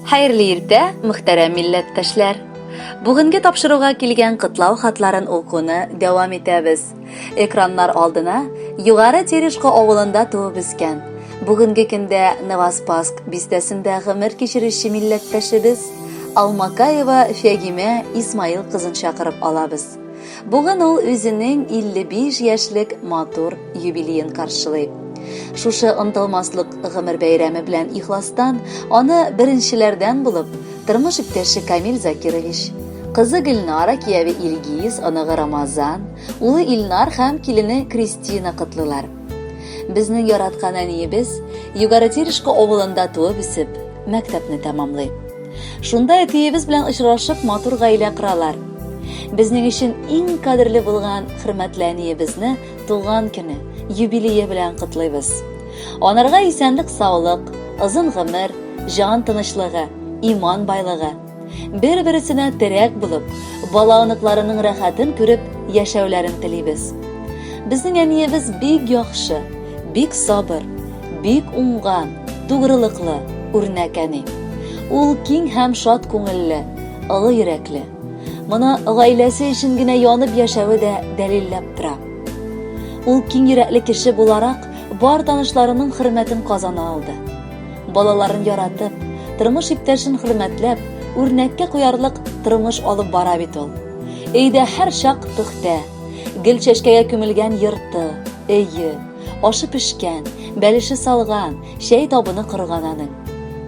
Хәерле иртә, мөхтәрәм милләттәшләр! Бүгенге тапшыруга килгән котлау хатларын укуны дәвам итәбез. Экраннар алдына Югары Терешка авылында туып үскән, бүгенге көндә Новоспасск бистәсендә гомер кичерүче милләттәшебез Алмакаева Фәгимә Исмаил кызын чакырып алабыз. Бүген ул үзенең 55 яшьлек матур юбилеен каршылый. Шушы онтылмаслык гомер бәйрәме белән ихластан аны беренчеләрдән булып тормыш иптәше Камил Закирович, кызы Гөлнара, кияве Илгиз, оныгы Рамазан, улы Илнар һәм килене Кристина котлыйлар. Безнең яраткан әниебез Югары Терешка авылында туып үсеп, мәктәпне тәмамлый. Шунда әтиебез белән очрашып, матур гаилә коралар. Безнең өчен иң кадерле булган хөрмәтле әниебезне туган көне, юбилее белән котлыйбыз. Анарга исәнлек-саулык, озын гомер, җан тынычлыгы, иман байлыгы, бер-берсенә терәк булып, бала-оныкларының рәхәтен күреп яшәүләрен телибез. Безнең әниебез бик яхшы, бик сабыр, бик уңган, тугрылыклы, үрнәк әни. Ул киң һәм шат күңелле, олы йөрәкле. Моны гаиләсе өчен генә янып яшәве дә дәлилләп тора. Ул киң йөрәкле кеше буларак, бар танышларының хөрмәтен казана алды. Балаларын яратып, тормыш иптәшен хөрмәтләп, үрнәккә куярлык тормыш алып бара бит ул. Өйдә һәрчак пөхтә, гөл чәчкәгә күмелгән йорты, өе, ашы пешкән, бәлеше салган, чәй табыны корган аның.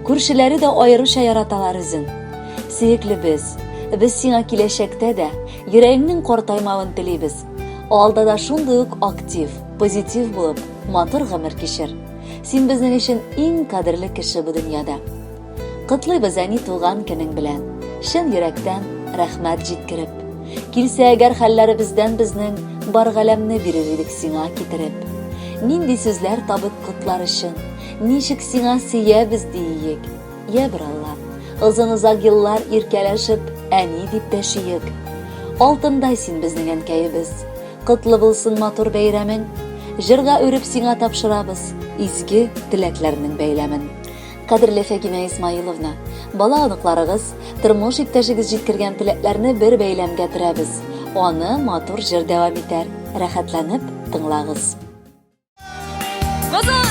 Күршеләре дә аеруча яраталар үзен. Сөеклебез, без сиңа киләчәктә дә йөрәгеңнең картаймавын телибез. Алда да шундый ук актив, позитив булып, матур гомер кичер. Син безнең өчен иң кадерле кеше бу дөньяда. Котлыйбыз әни туган көнең белән. Чын йөрәктән рәхмәт җиткереп. Килсә әгәр хәлләребездән безнең бар галәмне бирер идек сиңа китереп. Нинди сүзләр табып котлар өчен, ничек сиңа сөябез диек. Я бер Алла, озын-озак еллар иркәләшеп, әни дип дәшиек. Алтындай син безнең әнкәебез. Котлы булсын матур бәйрәмең. Җырга үреп сиңа тапшырабыз изге теләкләрнең бәйләмен. Кадерле Фәгимә Исмаиловна, бала оныкларыгыз, тормыш иптәшегез җиткергән теләкләрне бер бәйләмгә төрәбез. Аны матур җыр дәвам итәр. Рәхәтләнеп тыңлагыз. Казан!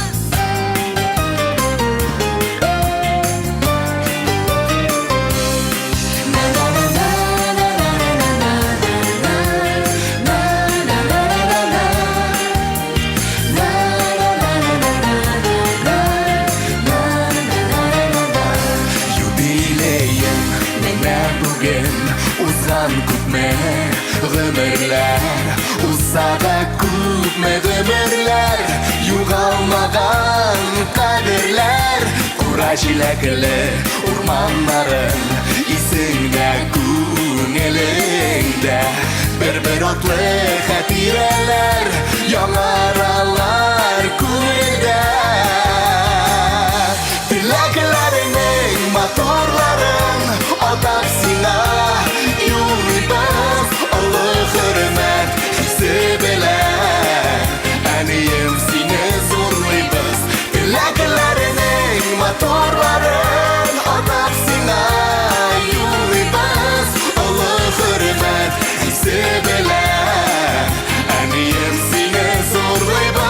Юбилеем менә бүген узган күпме гомерләр Узса да күпме гомерләр югалмаган кадерләр Кура җиләкле урманнарың исеңдә күңелеңдә Бер-бер атлы хатирәләр яңаралар күңелдә. Теләкләреңнең матурларын атап сиңа юллыйбыз олы хөрмәт хисе белән. Әнием, сине зурлыйбыз. Теләкләреңнең матурларын атап сиңа юллыйбыз олы хөрмәт хисе белән. Әнием, сине зурлыйбыз.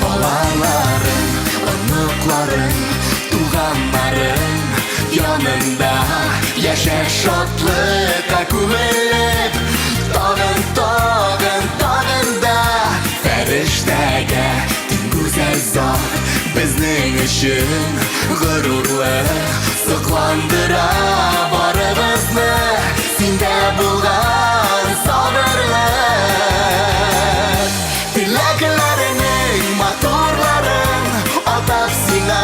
Балаларың, оныкларың, туганнарың янында яшә шатлыкка күмелеп, тагын, тагын, тагын да фәрештәгә тиң гүзәл зат безнең өчен горурлык сокландыра барыбызны синдә булган сабырлык. Теләкләреңнең матурларын атап сиңа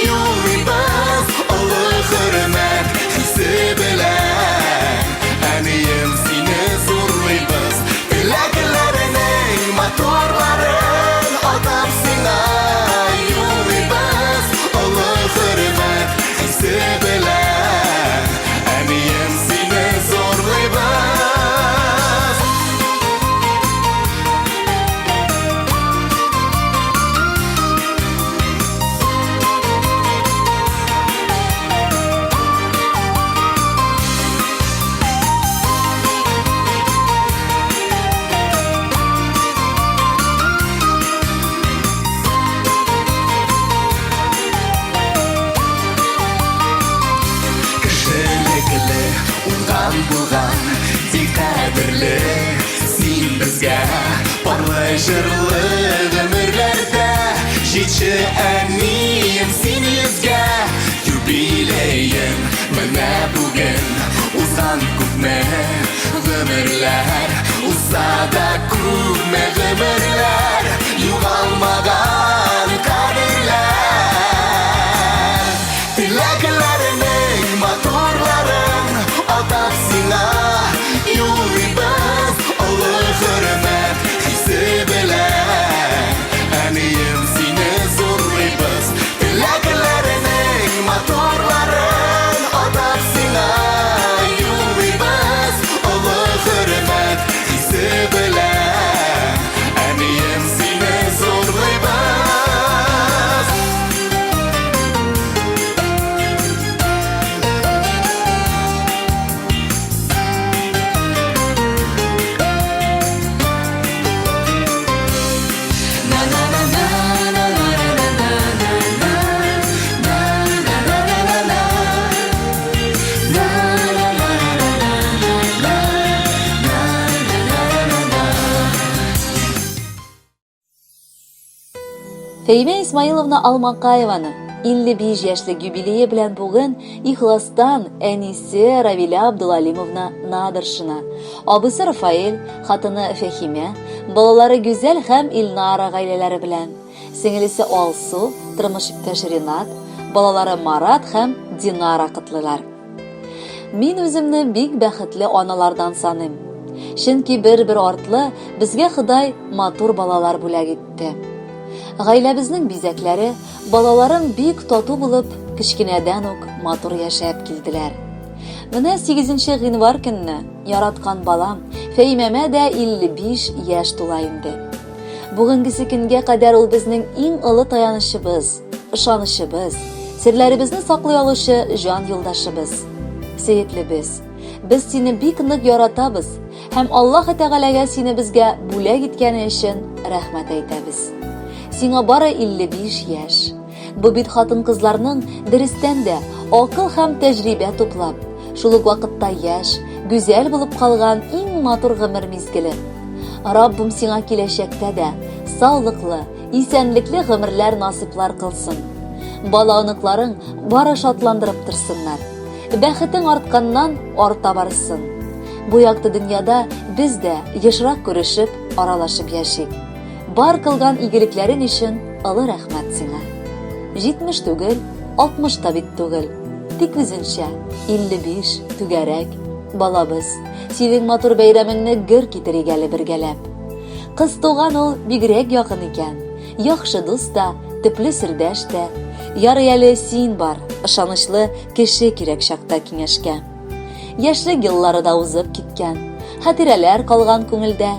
юллыйбыз олы хөрмәт хисе белән. Әнием, сине зурлыйбыз. Теләкләреңнең матурларын атап сиңа юллыйбыз олы хөрмәт хисе белән. Ялган булган, тик кадерле син безгә. Парлы җырлы гомерләрдә җитче әнием син йөзгә. Юбилеең менә бүген узган күпме гомерләр. Узса да күпме гомерләр, югалмаган кадерләр. Теләкләренең матурларын атап сиңа юллыйбыз олы хөрмәт хисе белән. Әнием, сине зурлыйбыз. Теләкләренең матурларын атап сиңа юллыйбыз олы хөрмәт хисе белән. Әнием, сине зурлыйбыз. Фәймә Исмаиловна Алмакаеваны 55 яшьлек юбилее белән бүген ихластан әнисе Равилә Абдулалимовна Надыршина, абысы Рафаэль, хатыны Фәхимә, балалары Гүзәл һәм Илнара гаиләләре белән, сеңелесе Алсу, тормыш иптәше Ренат, балалары Марат һәм Динара котлыйлар. Мин үземне бик бәхетле аналардан саныйм. Чөнки бер-бер артлы безгә Ходай матур балалар бүләк итте. Гаиләбезнең бизәкләре, балаларым бик тату булып, кечкенәдән үк матур яшәп килделәр. Менә 8 гыйнвар көнне яраткан балам Фәймәмә дә 55 яшь тула инде. Бүгенгесе көнгә кадәр ул безнең иң олы таянычыбыз, ышанычыбыз, серләребезне саклый алучы җан юлдашыбыз. Сөеклебез, без сине бик нык яратабыз һәм Аллаһ Тәгаләгә сине безгә бүләк иткәне өчен рәхмәт әйтәбез. Сиңа бары 55 яшь. Бу бит хатын-кызларның дөрестән дә акыл һәм тәҗрибә туплап, шул ук вакытта яшь, гүзәл булып калган иң матур гомер мизгеле. Раббым сиңа киләчәктә дә саулыклы, исәнлекле гомерләр насыйплар кылсын. Бала оныкларың бары шатландырып торсыннар. Бәхетең артканнан арта барсын. Бу якты дөньяда без дә ешрак күрешеп, аралашып яшик. Бар кылган игелекләрең өчен олы рәхмәт сиңа. 70 түгел, 60 та бит түгел. Тик үзенчә 55 түгәрәк балабыз. Синең матур бәйрәмеңне гөр китерик әле бергәләп. Кыз туган ул бигрәк якын икән. Яхшы дус та, төпле сердәш тә. Ярый әле син бар, ышанычлы кеше кирәк чакта киңәшкә. Яшьлек еллары да узып киткән, хатирәләр калган күңелдә.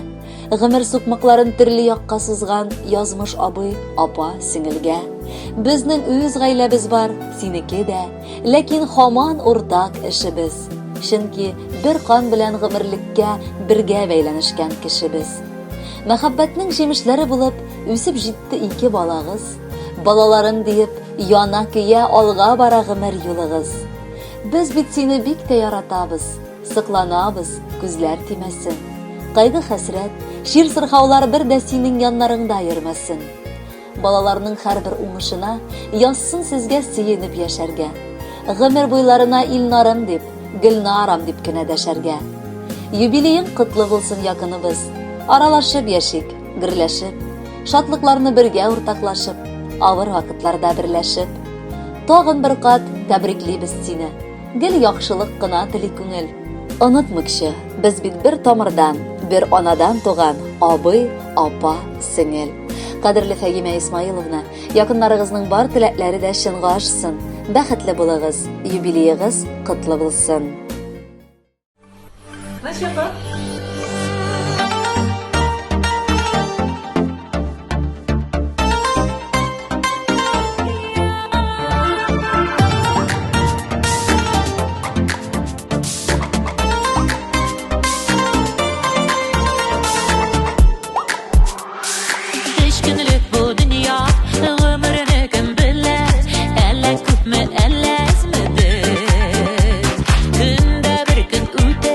Гомер сукмакларын төрле якка сузган язмыш абый, апа, сеңелгә. Безнең үз гаиләбез бар, синеке дә. Ләкин хаман уртак эшебез. Чөнки бер кан белән гомерлеккә бергә бәйләнешкән кешебез. Мәхәббәтнең җимешләре булып үсеп җитте ике балагыз. Балаларым диеп, яна-көя алга бара гомер юлыгыз. Без бит сине бик тә яратабыз, сыкланабыз, күзләр тимәсен. Кайгы-хәсрәт, чир-сырхаулар бер дә синең яннарыңда йөрмәсен. Балаларның һәрбер уңышына язсын сезгә сөенеп яшәргә. Гомер буйларына Илнарым дип, Гөлнарам дип кенә дәшәргә. Юбилеең котлы булсын, якыныбыз. Аралашып яшик, гөрләшеп, шатлыкларны бергә уртаклашып, авыр вакытларда берләшеп. Тагын бер кат тәбриклибез сине. Гел яхшылык кына тели күңел. Онытмыкчы, без бит бер тамырдан, бер анадан туган абый, апа, сеңел. Кадерле Фәгимә Исмаиловна, якыннарыгызның бар теләкләре дә чынга ашсын. Бәхетле булыгыз, юбилеегыз котлы булсын. Нәрсә апа? Өч көнлек бу дөнья, гомерне кем белә, әллә күпме, әллә әзмедер. Көндә бер көн үтә.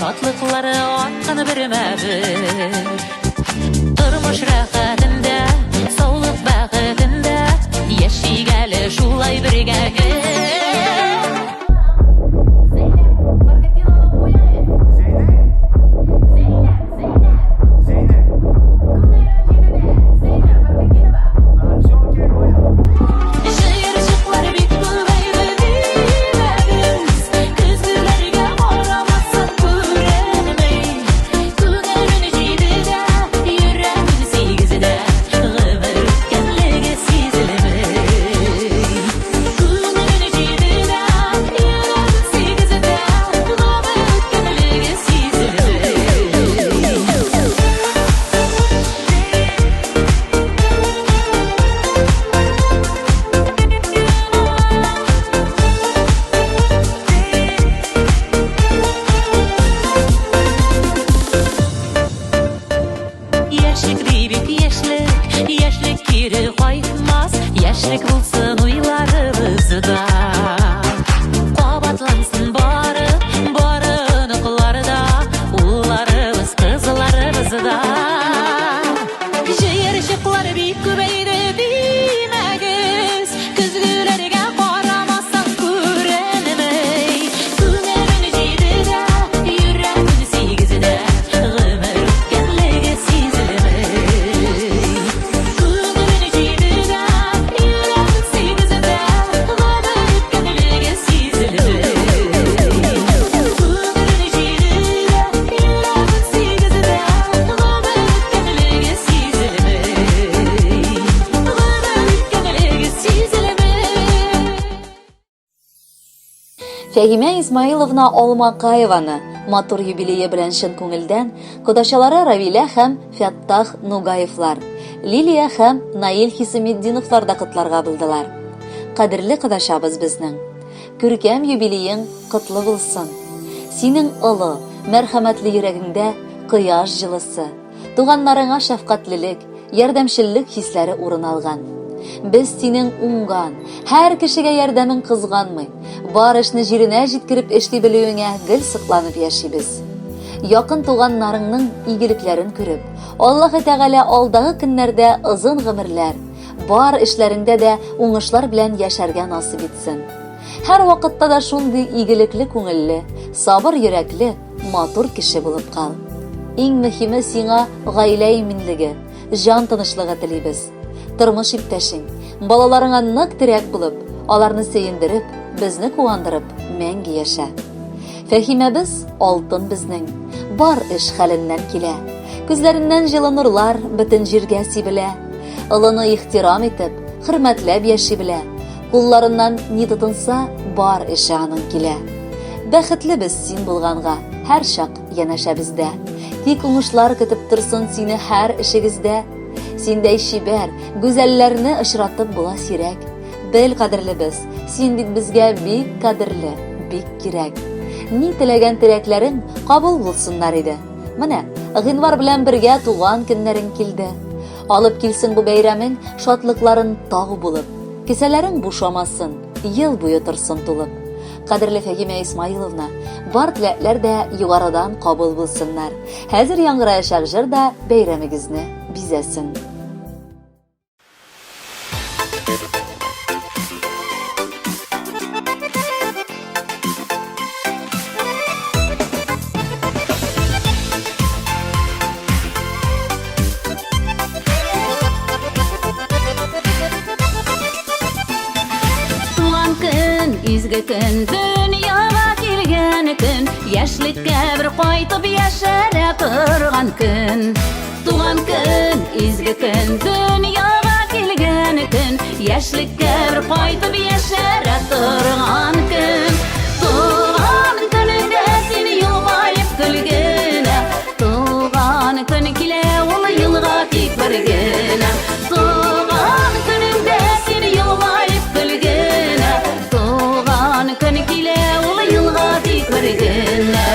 Шатлыклары арткан бермә-бер. Тормыш рәхәтендә, саулык бәхетендә яшик әле шулай бергә гел. Җыерчыклар бик күбәйде димәгез, Көзгеләргә карамасын күренми. Күңелен җидедә, йөрәген сигездә, Гомер үткәнлеге сизелми. Күңелен җидедә, йөрәген сигездә, Гомер үткәнлеге сизелми. Яшьлек дибик, яшьлек, яшьлек кире кайтмас, яшьлек булсын уйларыбызда. Кабатлансын бары, бары оныклар да, улларыбыз, кызларыбыз да. Җыерчыклар бик күбәйде димәгез, көзгеләргә карамасаң күренми. Күңелең җидедә, йөрәгең сигездә, гомер үткәнлеге сизелми. Күңелең җидедә, йөрәгең сигездә, гомер үткәнлеге сизелми. Күңелең җидедә, йөрәгең сигездә, гомер үткәнлеге сизелми. Гомер үткәнлеге сизелми. Фәһимә Исмаиловна Алмакаеваны матур юбилее белән чын күңелдән кодачалары Равилә һәм Фәттах Нугаевлар, Лилия һәм Наил Хисаметдиновлар да котларга булдылар. Кадерле кодачабыз безнең. Күркәм юбилеең котлы булсын. Синең олы, мәрхәмәтле йөрәгеңдә кояш җылысы, Туганнарыңа шәфкатьлелек, ярдәмчеллек хисләре урын алган. Без синең уңган, һәр кешегә ярдәмең кызганмый, бар эшне җиренә җиткереп эшли белүеңә гел сокланып яшибез. Якын туганнарыңның игелекләрен күреп, Аллаһы Тәгалә алдагы көннәрдә озын гомерләр, бар эшләреңдә дә уңышлар белән яшәргә насыйп итсен. Һәр вакытта да шундый игелекле күңелле, сабыр йөрәкле, матур кеше булып кал. Иң мөһиме сиңа гаилә иминлеге, җан тынычлыгы телибез. Тормыш иптәшең, балаларыңа нык терәк булып, аларны сөендереп, безне куандырып, мәңге яшә. Фәһимәбез алтын безнең, бар эш хәленнән килә. Күзләреннән җылы нурлар бөтен җиргә сибелә. Олыны ихтирам итеп, хөрмәтләп яши белә. Кулларыннан ни тотынса, бар эше аның килә. Бәхетле без син булганга, һәрчак янәшәбездә. Тик уңышлар көтеп торсын сине һәр эшегездә. Синдәй чибәр, гүзәлләрне очратып була сирәк. Бел, кадерлебез, син бит безгә бик кадерле, бик кирәк. Ни теләгән теләкләрең кабул булсыннар иде. Менә, гыйнвар белән бергә туган көннәрең килде. Алып килсен бу бәйрәмең шатлыкларын тау булып. Кесәләрең бушамасын, ел буе торсын тулып. Кадерле Фәһимә Исмаиловна, бар теләкләр дә югарыдан кабул булсыннар. Хәзер яңгыраячак җыр да бәйрәмегезне бизәсен. Туган көн, изге көн, дөньяга килгән көн, яшьлеккә бер кайтып яшәрә торган көн. Туган көн, изге көн, дөньяга килгән көн, яшьлеккә бер кайтып яшәрә торган көн. Туган көнеңдә син елмаеп көлгенә, Туган көн килә ул елга тик бер генә. Туган көнеңдә син елмаеп көлгенә. Туган көн килә ул елга тик бер генә.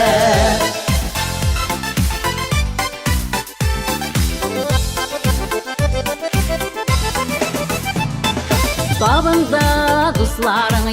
Табында дусларың.